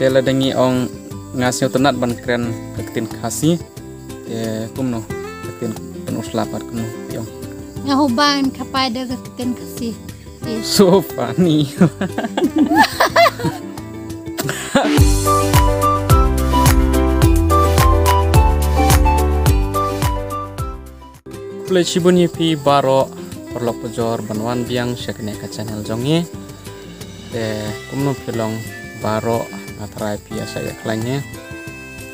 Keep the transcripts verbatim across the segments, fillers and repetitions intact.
Te lada ngi ong nga sngewtynnat ban kren ka ktien Khasi. Te kumno ka ktien Pynursla pat kumno phi ong? Nga hubang ngan khapai da ka ktien Khasi. So funny. Khublei shibun ïa phi baroh paralok pajor ban wan biang sha kane ka channel jong ngi. Te kumno phi long baroh, nga tharai phi ïa shah ïa khlaiñ hi.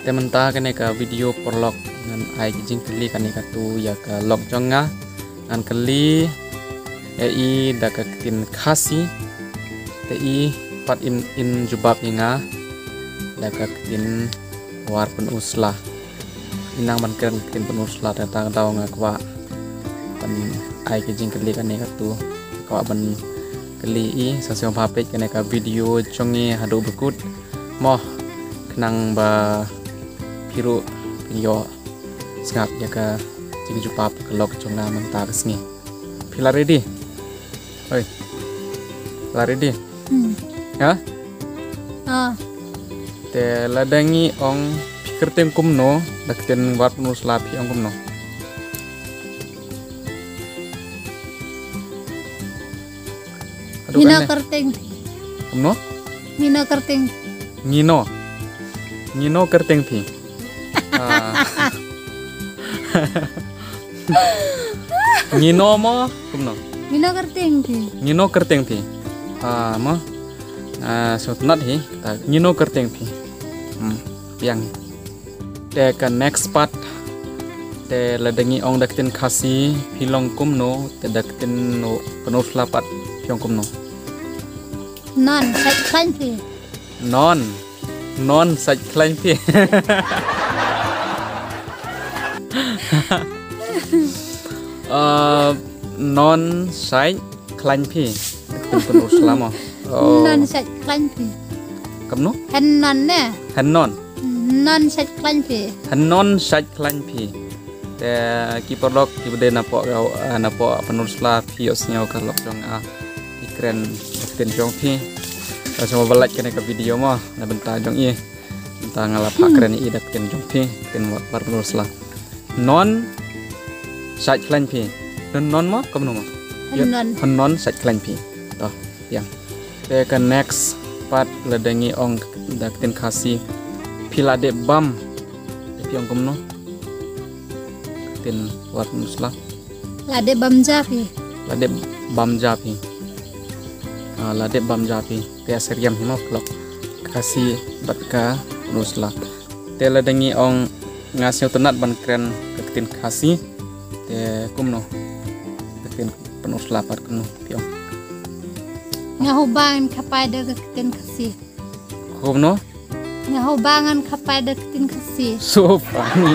Te mynta kane ka video paralok ngan ai ki jingkylli kane katu ïa ka lok jong nga. Ngan kylli ïa i da ka ktien Khasi. Te i pat in, in jubab ïa nga da ka ktien War Pynursla. Ngan nang ban kren ka ktien Pynursla, te ta ka daw nga kwah ban ai ka jingkylli kane katu. Kwah ban kylli i, sa sngewbha peit kane ka video jong ngi haduh ba kut. Mo, khnang ba phi ruh phin ïoh sngap ïa ka jingjubab ka lok jong nga mynta ka sngi. Phi la ready? Oi. La ready? Hmm. Ha? Ah. Te lada ngi ong phi kyrteng kumno, da ka ktien War Pynursla phi ong kumno? Haduh. Ngino kane kyrteng phi. Kumno? Ngino kyrteng. Ngino. Ngino kyrteng phi. Ah. Ngino mo, kumno? Ngino kyrteng phi. Ngino kyrteng phi. Ah, mo. Ah, sngewtynnat hi. Ta, ngino kyrteng phi. Hmm, biang. Te ka next part. Te lada ngi ong da ka ktien Khasi phi long kumno, te da ka ktien Pynursla pat phi ong kumno? Non, sait khlaiñ phi. Non. Non sait khlaiñ phi. Uh, non sait khlaiñ phi. Ka ktien Pynursla mo. Oh. Non sait khlaiñ phi. Kumno? Hynnon ne? Hynnon. Non sait khlaiñ phi. Hynnon sait khlaiñ phi. Te ki paralok kiba dei napoh ka, eh, napoh Pynursla phi ïohsngew ka lok jong nga, ah, i kren ka ktien jong phi. Ka sngewbha ba like kane ka video mo, na bynta jong i. Bynta nga la phah kren i da ka ktien jong phi, ktien War, War Pynursla. Non sait khlaiñ phi. Non, non mo, kumno mo? Hynnon. Hynnon sait khlaiñ phi. To, biang. Te ka next part lada ngi ong da ka ktien Khasi. Phi la dep bam. Te phi ong kumno? Ka ktien War Pynursla. La dep bam ja phi. La dep bam ja phi. Ah, la dep bam ja phi. Te aseriam hi mo paralok. Khasi bad ka Pynursla. Te lada ngi ong nga sngewtynnat ban kren ka ktien Khasi. Te kumno? Ka ktien Pynursla pat kumno phi ong? Nga hubang ngan khapai da ka ktien Khasi. Kumno? Nga hubang ngan khapai da ka ktien Khasi. So funny.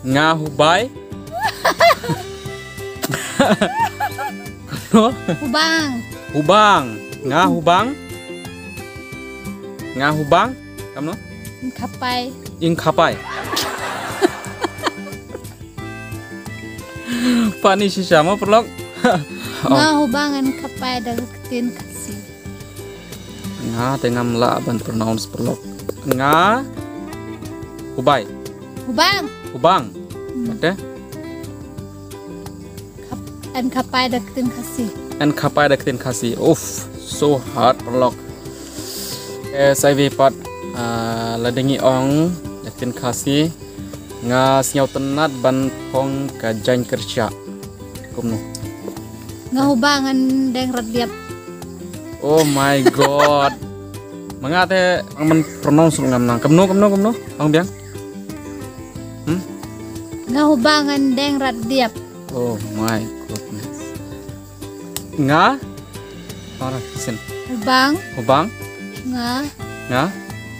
Nga hubai. Kumno? Hubang. Hubang. Nga hubang. Nga hubang. Kumno? Ngan khapai. Ngan khapai. Funny shisha mo paralok. Oh. Nga hubang ngan khapai da ka ktien Khasi. Nga te ngam lah ban pronounce paralok. Nga hubai. Hubang. Hubang. Hmm. Kata? Khap-, ngan khapai da ka ktien Khasi. Ngan khapai da ka ktien Khasi. Uff, so hard paralok. Eh, sa iwei pat, ah, lada ngi ong da ka ktien Khasi. Nga sngewtynnat ban phong ka jaiñkyrshah. Kumno? Nga hubang ngan deng rat diap. Oh my God. Ma nga te ong ban pronounce ruh ngam nang. Kumno, kumno, kumno? Ong biang. Hmm? Nga hubang ngan deng rat diap. Oh my goodness. Nga? Ora, sin. Hubang. Hubang. Nga. Nga.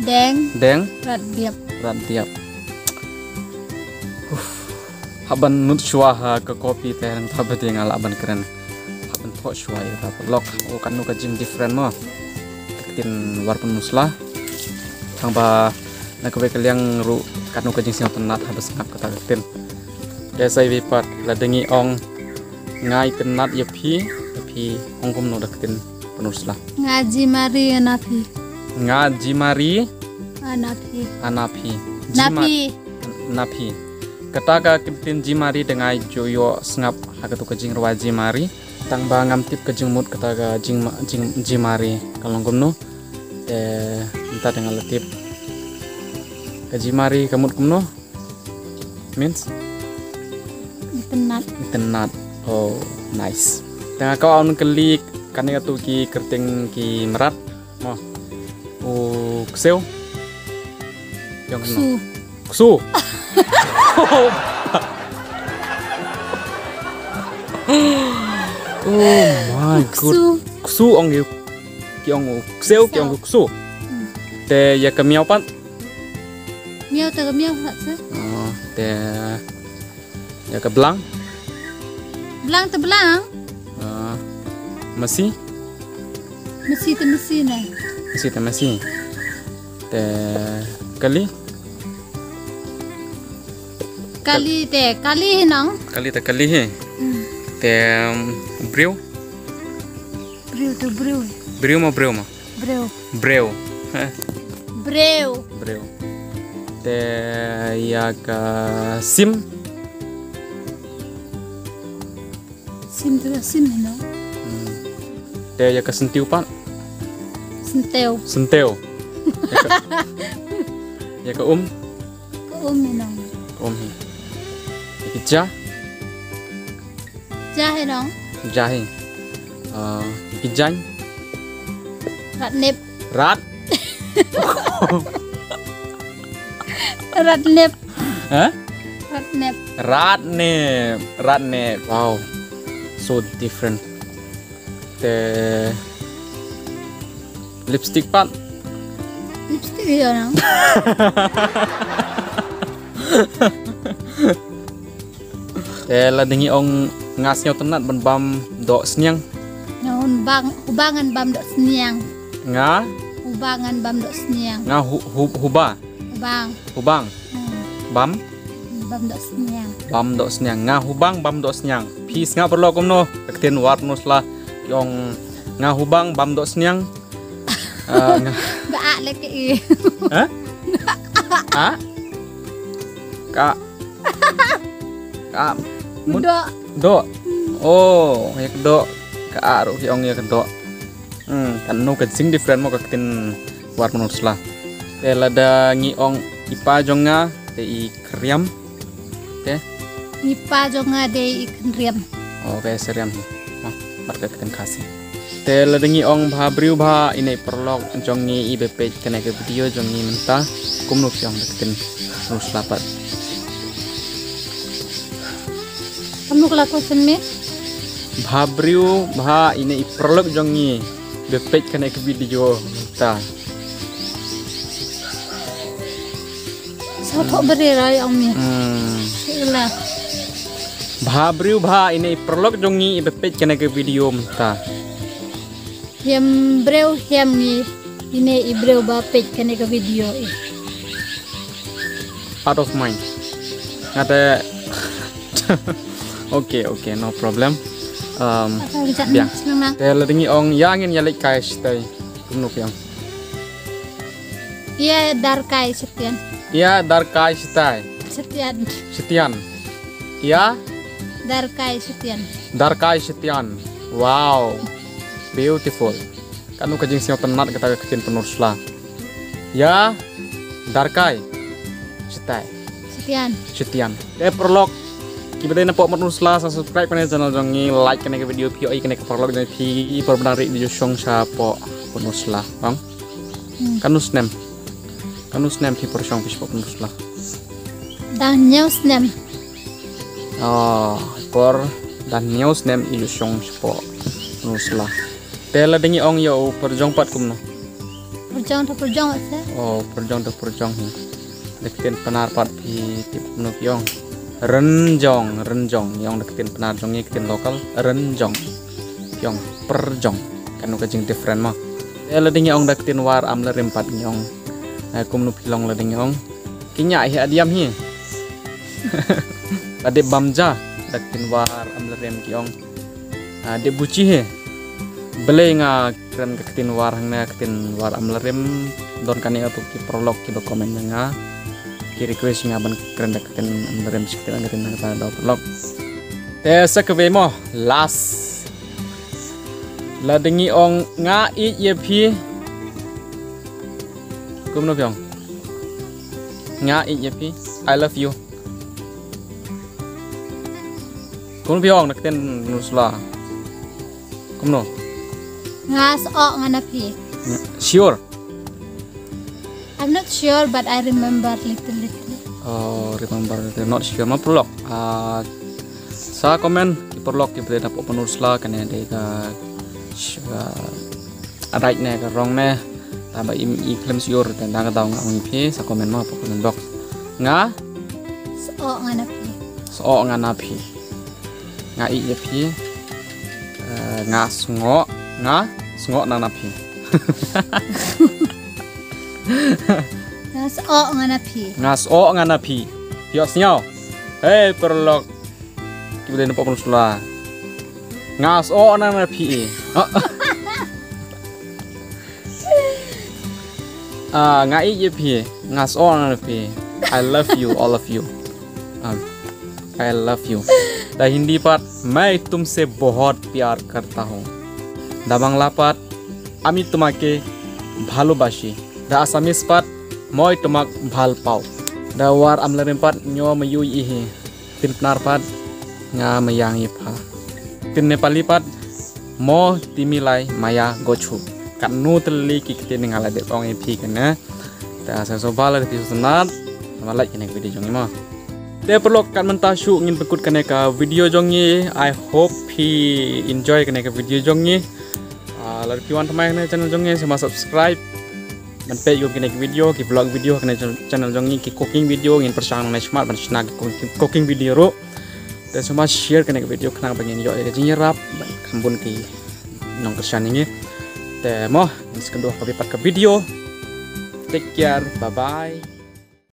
Deng. Deng. Rat diap. Rat diap. Uff. Hap ban nud shuwa ha ka copy te nangta ba te nga lah ban kren. Hap ban thoh shuwa ïa kata paralok. Oh, katno ka jing different mo. Ka ktien War Pynursla. Tang ba na kawei ka liang ruh katno ka jingsngewtynnat haba sngap kata ka ktien. Te sa iwei pat lada ngi ong nga itynnat ïa phi, ïa phi ong kumno da ka ktien Pynurslap. Nga Jimari Anapi. Nga Jimari Anapi. Anapi. Jima- Napi. Napi. Kata ka ktien Jimari da nga ju ïoh sngap ha katu ka jingrwai Jimari. Tang ba ngam tip ka jingmut kata ka jingma-, jing-, Jimari ka long kumno. Te mynta da nga la tip. Ka Jimari ka mut kumno? Means? Itynnad. Itynnad. Oh, nice. Te nga kwah ban kylli kane katu ki kyrteng ki mrad. Mo. U ksew. Ong kumno? Ksu. Ksu. Oh my god. Ksu. Ksu ong ki. Ki ong u ksew, ki ong u ksu. Hmm. Te ïa ka miaw pat? Miaw te ka miaw pat se. Oh, te ïa ka blang? Blang te blang. Ah, masi? Masi te masi ne. Masi te masi. Te kali? Kali te kali hi nong. Kali te kali hi. Hmm. Te, um, briew? Briew te briew. Briew mo briew mo? Briew. Briew. Heh. Briew. Briew. Te ïa ka sim? Sim te sim hi nong. Hmm. Te ïa ka syntiew pat? Syntiew. Syntiew. Ïa ka, ïa ka um? Ka um hi nong. Ka um hi. Ïa ka ja? Ja hi nong. Ja hi. Ah, ïa ka jaiñ? Ratnep. Rat? Ratnep. Hah? Ratnep. Ratnep. Ratnep. Wow. So different. Te lipstick pat? Lipstick ïa nong. Te lada ngi ong nga sngewtynnat ban bam doh sniang. Nga hubang, hubang ngan bam doh sniang. Nga? Hubang ngan bam doh sniang. Nga hu-, hu-, huba? Hubang. Hubang? Hmm. Bam? Bam doh sniang. Bam doh sniang. Nga hubang bam doh sniang. Phi sngap paralok kumno? Ka ktien War Pynurslap ki ong nga hubang bam doh sniang. Ah, nga- Ba a lek i. Ha? A? Ka. Ka. Mut. Doh. Doh. Oh, ïa ka doh. Ka a ruh ki ong ïa ka doh. Hmm, katno ka jing different mo ka ktien War Pynurslap. Te lada ngi ong i pa jong nga, te i khynriam. Te? I pa jong nga dei i khynriam. Oh, ka seriam hi. Mo, bad ka ktien Khasi. Te lada ngi ong bha briew bha ine i paralok jong ngi iba peit kane ka video jong ngi mynta, kumno phi ong da ka ktien Pynurslap pat? Kumno ka la question me? Bha briew bha ine i paralok jong ngi iba peit kane ka video mynta. Sa thok beri rai ong mi. Hmm. Sila. Bha briew bha ine i paralok jong ngi iba peit kane ka video mynta. Hiam briew hiam ngi ine i briew ba peit kane ka video i. Out of mind. Ngate. Okay, okay, no problem. Um, biang. Te lada ngi ong ïa ngin ïa leit kai shatei. Kumno phi ong? Ïa darkai shatian. Ïa darkai shatai. Shatian. Shatian. Ïa? Darkai shatian. Darkai shatian. Wow. Beautiful. Katno ka jingsngewtynnat kata ka ktien Pynurslap. Ïa darkai shatai. Shatian. Shatian. Te paralok kiba dei na pdeng Pynurslap sa subscribe kane channel jong ngi, like kane ka video, phi ïohi kane ka paralok jong phi i por ba dang ri video shong shapoh Pynurslap. Bang. Hmm. Katno snem? Katno snem phi por shong phi shapoh Pynurslap? Dang hynñiew snem. Oh, por dang hynñiew snem i ju shong shapoh Pynurslap. Te lada ngi ong ïa u pyrjong pat kumno? Pyrjong te pyrjong se. Oh, pyrjong te pyrjong hi. Da ka ktien Pnar pat phi tip kumno ki ong? Rynjong, rynjong. Ngi ong da ka ktien Pnar jong ngi, ka ktien local. Rynjong. Ki ong pyrjong. Katno ka jing different mo. Te lada ngi ong da ka ktien War Amlarem pat ngi ong. Eh, kumno phi long lada ngi ong? Ki ñiah hi, adiam hi. Ka dei bam ja, da ka ktien War Amlarem ki ong. Ah, dei buchi hi. Balei nga kren ka ktien War hangne, ka ktien War Amlarem? Don kane ka tu ki paralok kiba comment ïa nga, ki request nga ban kren da ka ktien Amlarem, shi ktien Amlarem na kata da paralok. Te sa kawei mo, last. Lada ngi ong nga ïeit ïa phi, kumno phi ong? Nga ïeit ïa phi, I love you. Kumno phi ong na ka ktien Nursla? Kumno? Nga soh ngan na phi. Sure? I'm not sure, but I remember little little. Oh, remember little, not sure. Ma paralok. Ah, sa comment ki paralok kiba dei na pop Nursla, kane dei ka sh-, ah, right ne ka wrong ne. Tangba im i khlem sure, te nda ka daw nga ong ïa phi, sa comment mo, pop comment box. Nga? Soh ngan na phi. Soh ngan na phi. Nga ïeit ïa phi. Eh, nga sngoh, nga sngoh ngan na phi. Nga soh ngan na phi. Nga soh ngan na phi. Phi ïohsngew? Hei paralok kiba dei na pop Nursla. Nga soh ngan na phi. Ah, nga ïeit ïa phi, nga soh ngan na phi. I love you, all of you. Um, I love you. Da Hindi pat, मैं तुमसे बहुत प्यार करता हूँ। Da Bangla pat, আমি তোমাকে ভালোবাসি। Da Assamese pat, মই তোমাক ভাল পাওঁ। Da War Amlarem pat, nyo ma yu i hi. Ktien Pnar pat, nga maya ngi pha. Ktien Nepali pat, মই তিমিलाई माया गर्छु। Katno tylli ki ktien nga la dep ong ïa phi kane. Te sa sngewbha lada phi sngewtynnat, sa like kane ka video jong ngi mo. Te paralok, kat mynta shuh ngin pynkut kane ka video jong ngi. I hope phi enjoy kane ka video jong ngi. Ah, lada phi wan thymmai kane channel jong ngi, sa subscribe. Ban peit ïa kine ki video, ki vlog video ha kane channel jong ngi, ki cooking video, ngin pyrshang nangne shakhmat ban shna ki cooking, cooking video ruh. Te sngewbha share kane ka video khnang ba ngin ïoh ïa ka jingïarap ban kham bun ki nongkyrshan ïa ngi. Te mo, ngin sa ïakynduh ha kawei pat ka video. Take care, bye bye.